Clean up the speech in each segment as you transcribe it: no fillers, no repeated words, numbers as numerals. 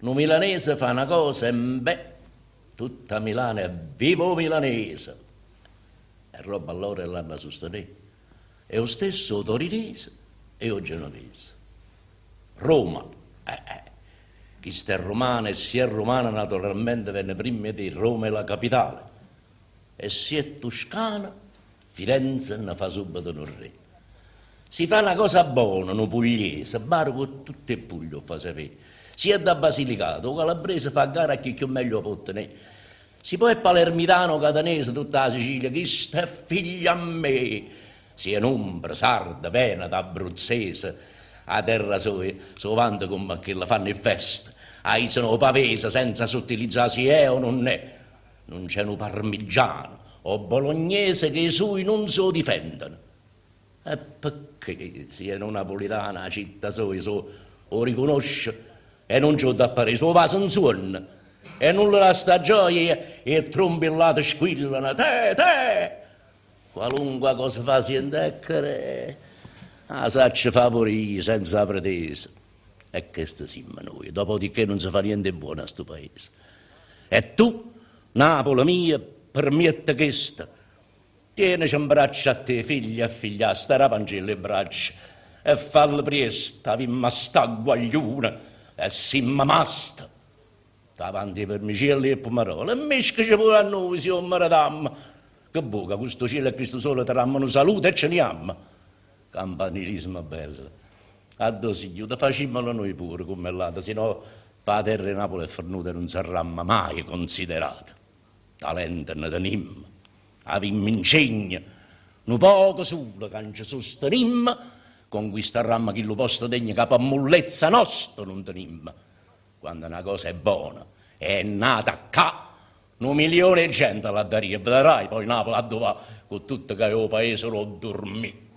Nu milanese fa na cosa embè, tutta Milano evviva 'o milanese! È robba lloro e l'hanna sustenè. E 'o stesso 'o torinese e 'o genovese. Roma, eh eh, chist'è romano e si è romano naturalmente vene primma 'e te, Roma è la capitale. E si è tuscano, Firenze ne fa subito nu rre. Si fa na cosa bona nu pugliese, Bari cu tutt' 'e Puglie 'o fa sapè. Si è d' 'a Basilicata, 'o calabrese fa a gara a chi cchiù meglio 'o pò tenè. Si po' è palermitano o catanese tutta 'a Sicilia, Chisto è figlio a me! Si è n'umbro, sardo, veneto, abruzzese, 'a terra soja s' 'o vanta comm'a chella, fanno 'e ffeste, aizano 'o pavese senza suttilizzà si è o nun è. Nun c'è nu parmigiano o bolognese che 'e sui nun s' 'o difendono. E pecché si è nu napulitano 'a citta soja s' 'o ricunosce e nun ce 'o dà a parè, s' 'o vasa 'nzuonno e nun le dà sta gioia e 'e trombe 'e ll'ate squillano, Tè, tè! Qualunqua cosa fa siente eccherè, 'a saccio fa pure io senza pretese. E chesto simmo nuje, dopodiché nun se fa niente 'e buono a stu paese. E tu, Napule mia, permiette chesto? Tienece 'mbraccio a te, figlia e figliasta, arapancelle 'e braccia e fallo priesto, avimma sta guagliune e simmo maste. Davanti 'e vermicielle e 'e pummarole, e mmescace pure a nuje si 'o mmeretammo. Che buò ca cu stu cielo e chistu sole te dammo nu saluto e ce ne jammo? Campanilismo bello, addò si ghiuto? Facimmolo nuje pure comm' ll'ate, si no p' 'a terra 'e Napule è fernuta e nun sarrammo maje considerate. Talento ne tenimmo, avimmo ingegno, nu poco sulo ca nce sustenimmo, conquistarrammo chillu posto degno ca p' mullezza nosta nun tenimmo. Quando na cosa è bona e è nata ccà, nu milione 'e gente l'addaria, vedarai poi Napule addò va, cu tutto ca è 'o paese d' 'o ddurmì.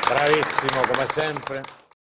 Bravissimo come sempre.